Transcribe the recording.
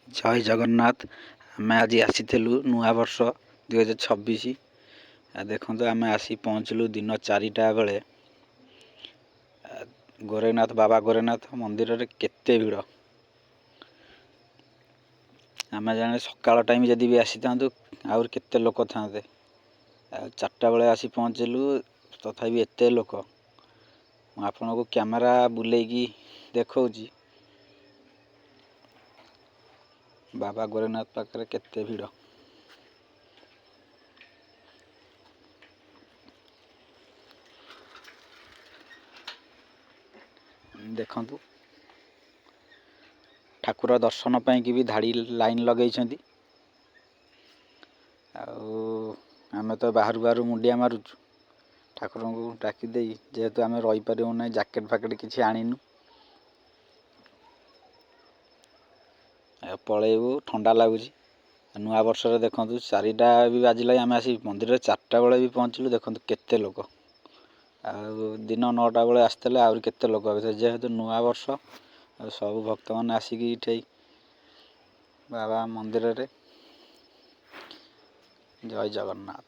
ଜୟ ଜଗନ୍ନାଥ। ଆମେ ଆଜି ଆସିଥିଲୁ ନୂଆବର୍ଷ 2026। ଦେଖନ୍ତୁ, ଆମେ ଆସି ପହଞ୍ଚିଲୁ ଦିନ 4ଟା ବେଳେ ଗୋରେଖନାଥ, ବାବା ଗୋରେଖନାଥ ମନ୍ଦିରରେ କେତେ ଭିଡ଼। ଆମେ ଜାଣେ ସକାଳ ଟାଇମ୍ ଯଦି ବି ଆସିଥାନ୍ତୁ, ଆହୁରି କେତେ ଲୋକ ଥାନ୍ତେ। ଆଉ 4ଟା ବେଳେ ଆସି ପହଞ୍ଚିଲୁ, ତଥାପି ଏତେ ଲୋକ। ମୁଁ ଆପଣଙ୍କୁ କ୍ୟାମେରା ବୁଲେଇକି ଦେଖାଉଛି, ବାବା ଗୋରେଖନାଥ ପାଖରେ କେତେ ଭିଡ଼। ଦେଖନ୍ତୁ, ଠାକୁର ଦର୍ଶନ ପାଇଁକି ବି ଧାଡ଼ି ଲାଇନ୍ ଲଗେଇଛନ୍ତି। ଆଉ ଆମେ ତ ବାହାରୁ ବାହାରୁ ମୁଣ୍ଡିଆ ମାରୁଛୁ ଠାକୁରଙ୍କୁ ଡାକି ଦେଇ, ଯେହେତୁ ଆମେ ରହିପାରିବୁ ନାହିଁ, ଜ୍ୟାକେଟ୍ ଫାକେଟ୍ କିଛି ଆଣିନୁ, ଆଉ ପଳେଇବୁ, ଥଣ୍ଡା ଲାଗୁଛି ନୂଆ ବର୍ଷରେ। ଦେଖନ୍ତୁ, 4ଟା ବି ବାଜିଲାଣି, ଆମେ ଆସି ମନ୍ଦିରରେ 4ଟା ବେଳେ ବି ପହଞ୍ଚିଲୁ, ଦେଖନ୍ତୁ କେତେ ଲୋକ। ଆଉ ଦିନ 9ଟା ବେଳେ ଆସିଥିଲେ ଆହୁରି କେତେ ଲୋକ ହେବେ। ଯେହେତୁ ନୂଆ ବର୍ଷ, ଆଉ ସବୁ ଭକ୍ତମାନେ ଆସିକି ଏଠି ବାବା ମନ୍ଦିରରେ। ଜୟ ଜଗନ୍ନାଥ।